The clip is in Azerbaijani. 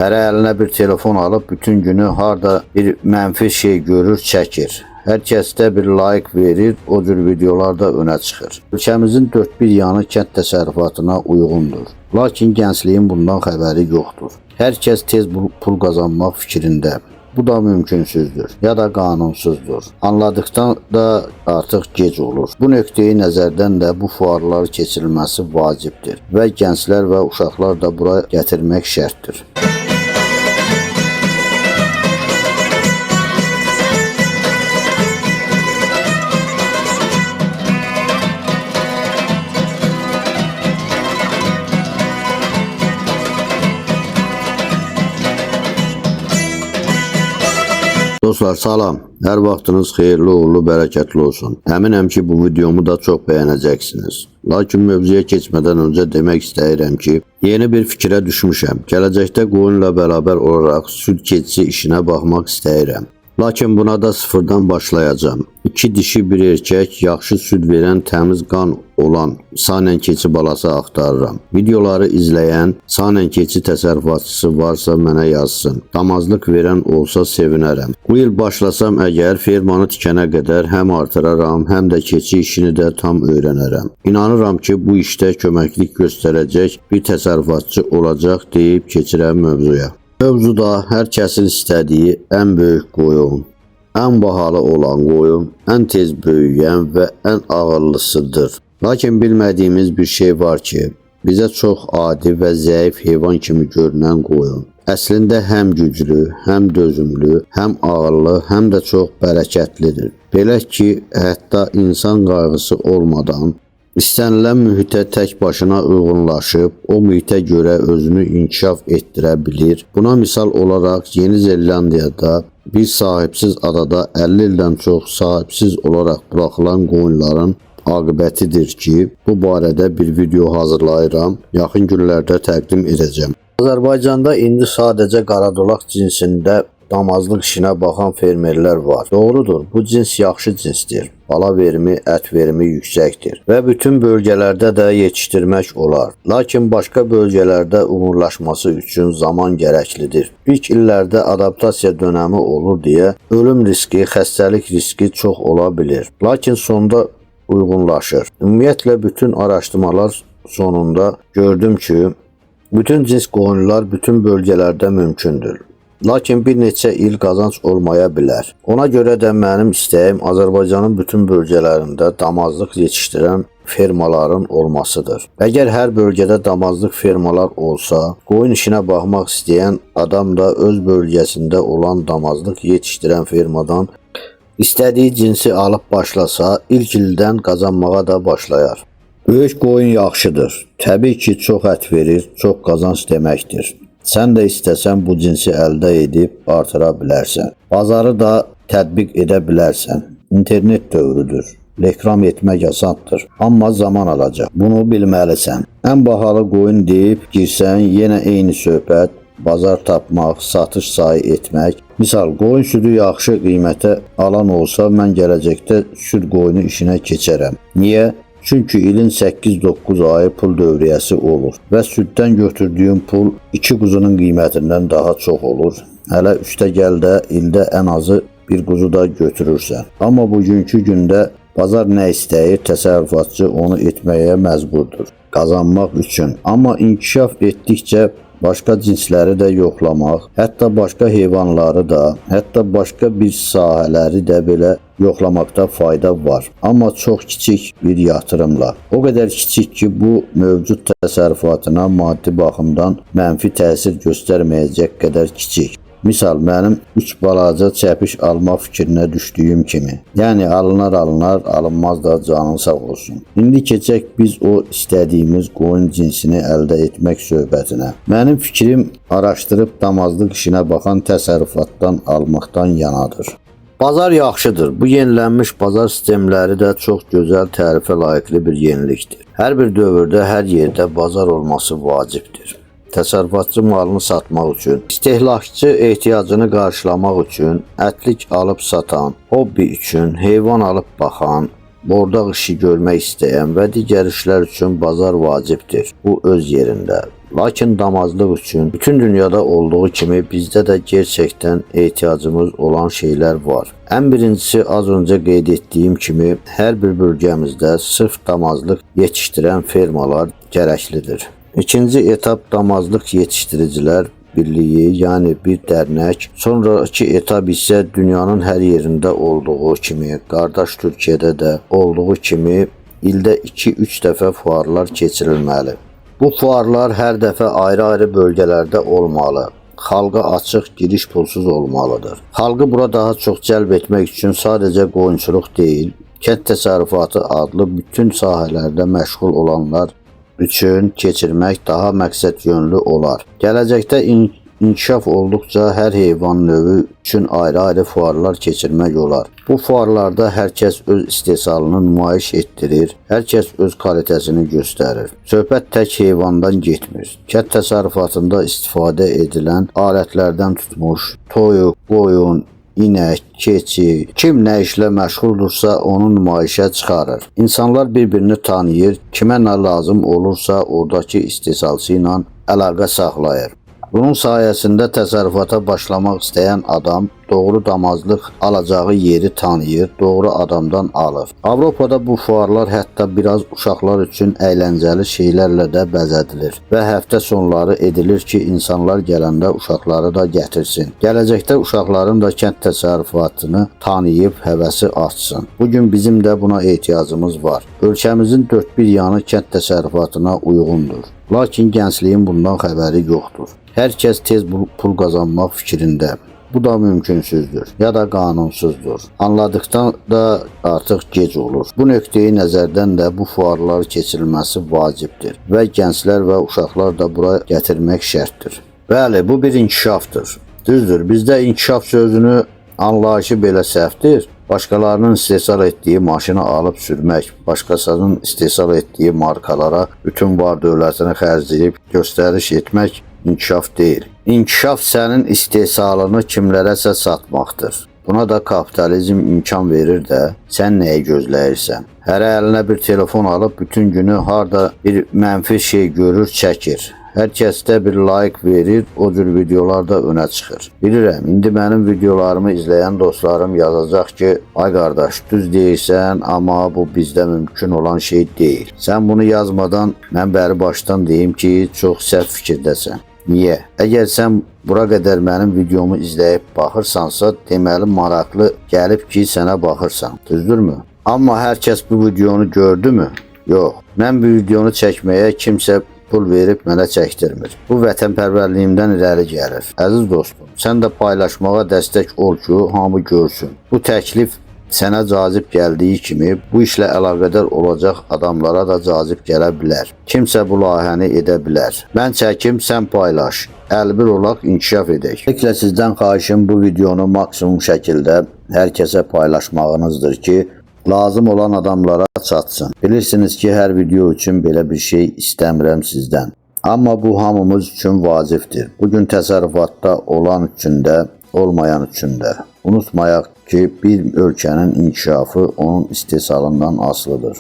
Hərə əlinə bir telefon alıb bütün günü harda bir mənfi şey görür, çəkir. Hər kəs də bir like verir, o cür videolar da önə çıxır. Ölkəmizin dörd bir yanı kənd təsərrüfatına uyğundur. Lakin gəncliyin bundan xəbəri yoxdur. Hər kəs tez pul qazanmaq fikrində. Bu da mümkünsüzdür ya da qanunsuzdur. Anladıqdan da artıq gec olur. Bu nöqteyi nəzərdən də bu fuarlar keçirilməsi vacibdir və gənclər və uşaqlar da bura gətirmək şərtdir. Dostlar salam. Hər vaxtınız xeyirli, uğurlu, bərəkətli olsun. Əminəm ki, bu videomu da çox bəyənəcəksiniz. Lakin mövzuya keçmədən öncə demək istəyirəm ki, yeni bir fikrə düşmüşəm. Gələcəkdə qoyunla bərabər olaraq süd keçisi işinə baxmaq istəyirəm. Lakin buna da sıfırdan başlayacağam. İki dişi bir erkək, yaxşı süd verən təmiz qan olan Saanen keçi balası axtarıram. Videoları izləyən Saanen keçi təsərrüfatçısı varsa mənə yazsın. Damazlıq verən olsa sevinərəm. Bu il başlasam əgər fermanı tikənə qədər həm artıraram, həm də keçi işini də tam öyrənərəm. İnanıram ki, bu işdə köməklik göstərəcək bir təsərrüfatçı olacaq deyib keçirəm mövzuya. Mövzuda hər kəsin istədiyi ən böyük qoyun, ən bahalı olan qoyun, ən tez böyüyən və ən ağıllısıdır. Lakin bilmədiyimiz bir şey var ki, bizə çox adi və zəif heyvan kimi görünən qoyun əslində həm güclü, həm dözümlü, həm ağıllı, həm də çox bərəkətlidir. Belə ki, hətta insan qayğısı olmadan İstənilən mühitə tək başına uyğunlaşıb, o mühitə görə özünü inkişaf etdirə bilir. Buna misal olaraq Yeni Zelandiyada bir sahibsiz adada 50 ildən çox sahibsiz olaraq buraxılan qoyunların aqibətidir ki, bu barədə bir video hazırlayıram. Yaxın günlərdə təqdim edəcəm. Azərbaycanda indi sadəcə qaradolaq cinsində damazlıq işinə baxan fermerlər var. Doğrudur, bu cins yaxşı cinsdir. Bala verimi, ət verimi yüksəkdir və bütün bölgələrdə də yetişdirmək olar. Lakin başqa bölgələrdə uyğunlaşması üçün zaman gərəklidir. İlk illərdə adaptasiya dönəmi olur deyə ölüm riski, xəstəlik riski çox ola bilir. Lakin sonda uyğunlaşır. Ümumiyyətlə bütün araşdırmalar sonunda gördüm ki, bütün cins qoyunlar bütün bölgələrdə mümkündür. Lakin bir neçə il qazanc olmaya bilər. Ona görə də mənim istəyim Azərbaycanın bütün bölgələrində damazlıq yetişdirən fermaların olmasıdır. Əgər hər bölgədə damazlıq fermalar olsa, qoyun işinə baxmaq istəyən adam da öz bölgəsində olan damazlıq yetişdirən fermadan istədiyi cinsi alıb başlasa, ilk ildən qazanmağa da başlayar. Böyük qoyun yaxşıdır. Təbii ki, çox ət verir, çox qazanc deməkdir. Sən də istəsən bu cinsi əldə edib artıra bilərsən. Bazarı da tətbiq edə bilərsən. İnternet dövrüdür. Reklam etmək asandır, amma zaman alacaq. Bunu bilməlisən. Ən bahalı qoyun deyib girsən, yenə eyni söhbət, bazar tapmaq, satış sayı etmək. Misal, qoyun südü yaxşı qiymətə alan olsa, mən gələcəkdə süd qoyunu işinə keçərəm. Niyə? Çünki ilin 8-9 ayı pul dövriyyəsi olur və süddən götürdüyüm pul iki quzunun qiymətindən daha çox olur. Hələ üstə gəl də ildə ən azı bir quzu da götürürsən. Amma bugünkü gündə bazar nə istəyir, təsərrüfatçı onu etməyə məcburdur qazanmaq üçün. Amma inkişaf etdikcə başqa cinsləri də yoxlamaq, hətta başqa heyvanları da, hətta başqa bir sahələri də belə yoxlamaqda fayda var. Amma çox kiçik bir yatırımla. O qədər kiçik ki, bu mövcud təsərrüfatına maddi baxımdan mənfi təsir göstərməyəcək qədər kiçik. Misal mənim 3 balaca çəpiş almaq fikrinə düşdüyüm kimi. Yəni alınar alınar, alınmaz da canın sağ olsun. İndi keçək biz o istədiyimiz qoyun cinsini əldə etmək söhbətinə. Mənim fikrim araşdırıb damazlıq işinə baxan təsərrüfatdan almaqdan yanadır. Bazar yaxşıdır. Bu yenilənmiş bazar sistemləri də çox gözəl tərifə layiqli bir yenilikdir. Hər bir dövrdə, hər yerdə bazar olması vacibdir. Təsərrüfatçı malını satmaq üçün, istehlakçı ehtiyacını qarşılamaq üçün, ətlik alıb satan, hobbi üçün, heyvan alıb baxan, bordaq işi görmək istəyən və digər işlər üçün bazar vacibdir. Bu öz yerində. Lakin damazlıq üçün bütün dünyada olduğu kimi bizdə də gerçəkdən ehtiyacımız olan şeylər var. Ən birincisi az öncə qeyd etdiyim kimi hər bir bölgəmizdə sırf damazlıq yetişdirən fermalar gərəklidir. İkinci etap damazlıq yetişdiricilər birliyi, yəni bir dərnək. Sonrakı etap isə dünyanın hər yerində olduğu kimi, qardaş Türkiyədə də olduğu kimi ildə 2-3 dəfə fuarlar keçirilməli. Bu fuarlar hər dəfə ayrı-ayrı bölgələrdə olmalı. Xalqa açıq, giriş pulsuz olmalıdır. Xalqı bura daha çox cəlb etmək üçün sadəcə qoyunçuluq deyil, kənd təsərrüfatı adlı bütün sahələrdə məşğul olanlar üçün keçirmək daha məqsəd yönlü olar. Gələcəkdə inkişaf olduqca hər heyvan növü üçün ayrı-ayrı fuarlar keçirmək olar. Bu fuarlarda hər kəs öz istehsalını nümayiş etdirir, hər kəs öz kalitəsini göstərir. Söhbət tək heyvandan getmir. Kənd təsərrüfatında istifadə edilən alətlərdən tutmuş, toyuq, qoyun, inək, keçi, kim nə işlə məşğuldursa onu nümayişə çıxarır. İnsanlar bir-birini tanıyır, kimə nə lazım olursa oradakı istehsalçı ilə əlaqə saxlayır. Bunun sayəsində təsərrüfata başlamaq istəyən adam doğru damazlıq alacağı yeri tanıyır, doğru adamdan alır. Avropada bu fuarlar hətta biraz uşaqlar üçün əyləncəli şeylərlə də bəzədilir və həftə sonları edilir ki, insanlar gələndə uşaqları da gətirsin. Gələcəkdə uşaqların da kənd təsərrüfatını tanıyıb həvəsi artsın. Bu gün bizim də buna ehtiyacımız var. Ölkəmizin dörd bir yanı kənd təsərrüfatına uyğundur. Lakin gəncliyin bundan xəbəri yoxdur. Hər kəs tez pul qazanmaq fikrində. Bu da mümkünsüzdür ya da qanunsuzdur. Anladıqdan da artıq gec olur. Bu nöqteyi nəzərdən də bu fuarlar keçirilməsi vacibdir və gənclər və uşaqlar da bura gətirmək şərtdir. Bəli, bu bir inkişafdır. Düzdür, bizdə inkişaf sözünü anlayışı belə səhvdir. Başqalarının istehsal etdiyi maşını alıb sürmək, başqasının istehsal etdiyi markalara bütün var dövlətini xərcləyib göstəriş etmək inkişaf deyil. İnkişaf sənin istehsalını kimlərəsə satmaqdır. Buna da kapitalizm imkan verir də, sən nəyi gözləyirsən? Hərə əlinə bir telefon alıb bütün günü harda bir mənfi şey görür, çəkir. Hər kəs də bir like verir, o cür videolar da önə çıxır. Bilirəm, indi mənim videolarımı izləyən dostlarım yazacaq ki, ay qardaş, düz deyirsən, amma bu bizdə mümkün olan şey deyil. Sən bunu yazmadan mən bəri başdan deyim ki, çox səhv fikirdəsən. Niyə? Əgər sən bura qədər mənim videomu izləyib baxırsansa, deməli maraqlı gəlib ki, sənə baxırsan. Düzdürmü? Amma hər kəs bu videonu gördümü? Yox. Mən bu videonu çəkməyə kimsə pul verib mənə çəkdirmir. Bu vətənpərvərliyimdən irəli gəlir. Əziz dostum, sən də paylaşmağa dəstək ol ki, hamı görsün. Bu təklif sənə cazib gəldiyi kimi bu işlə əlaqədar olacaq adamlara da cazib gələ bilər. Kimsə bu layihəni edə bilər. Mən çəkim, sən paylaş. Əlbir olaq, inkişaf edək. Təklə sizdən xahişim bu videonu maksimum şəkildə hər kəsə paylaşmağınızdır ki, lazım olan adamlara çatsın. Bilirsiniz ki, hər video üçün belə bir şey istəmirəm sizdən. Amma bu hamımız üçün vacibdir. Bugün təsərrüfatda olan üçün də, olmayan üçün də. Unutmayaq ki, bir ölkənin inkişafı onun istehsalından asılıdır.